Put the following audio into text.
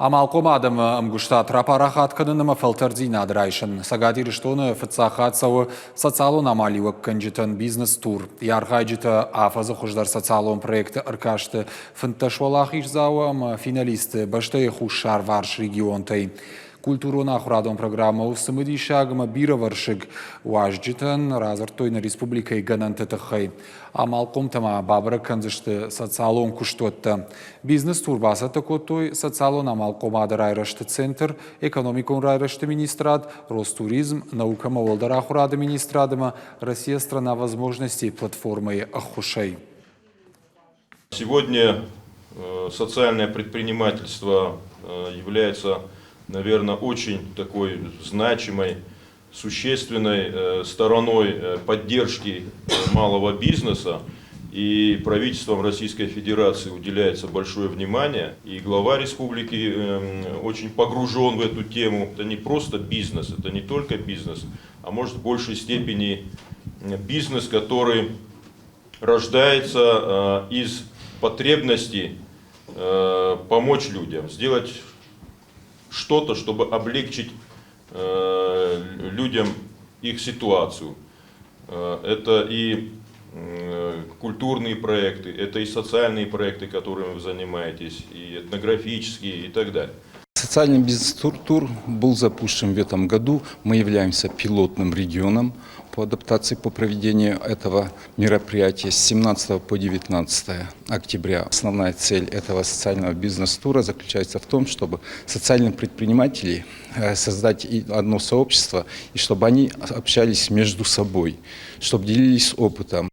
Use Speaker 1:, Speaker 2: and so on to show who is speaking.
Speaker 1: Амалхъом адӕмы ӕмгуыстад рапарахат кӕнын ӕмӕ фӕлтӕрддзинад райсын. Цӕгат Ирыстоны фыццаг хатт цӕуы социалон амалиуӕггӕнджытӕн бизнес-тур. Йӕ архайджытӕ афӕдзы хуыздӕр социалон проекты ӕркасты 15 уӕлахиздзауы ӕмӕ финалисты бӕстӕйы хуссарварс регионтӕй. Культурон-ахуырадон программӕ у цымыдисаг ӕмӕ бирӕвӕрсыг. Уазджытӕн радзырдтой нӕ республикӕйы гӕнӕнты тыххӕй. Амалхъомтӕ ма бабӕрӕг кӕндзысты социалон куыстуӕттӕ. Бизнес-тур бацӕттӕ кодтой социалон амалхъомады райрӕзты центр, экономикон райрӕзты министрад, Ростуризм, наукӕ ӕмӕ уӕлдӕр ахуырады министрад ӕмӕ Россия страна возможностей платформӕйы ӕххуысӕй.
Speaker 2: Сегодня социальное предпринимательство является, наверное, очень такой значимой, существенной стороной поддержки малого бизнеса. И правительством Российской Федерации уделяется большое внимание. И глава республики очень погружен в эту тему. Это не просто бизнес, это не только бизнес, а может в большей степени бизнес, который рождается из потребности помочь людям, сделать что-то, чтобы облегчить людям их ситуацию. Это и культурные проекты, это и социальные проекты, которыми вы занимаетесь, и этнографические, и так далее.
Speaker 3: Социальный бизнес-тур был запущен в этом году. Мы являемся пилотным регионом по адаптации, по проведению этого мероприятия с 17 по 19 октября. Основная цель этого социального бизнес-тура заключается в том, чтобы социальные предприниматели создать одно сообщество и чтобы они общались между собой, чтобы делились опытом.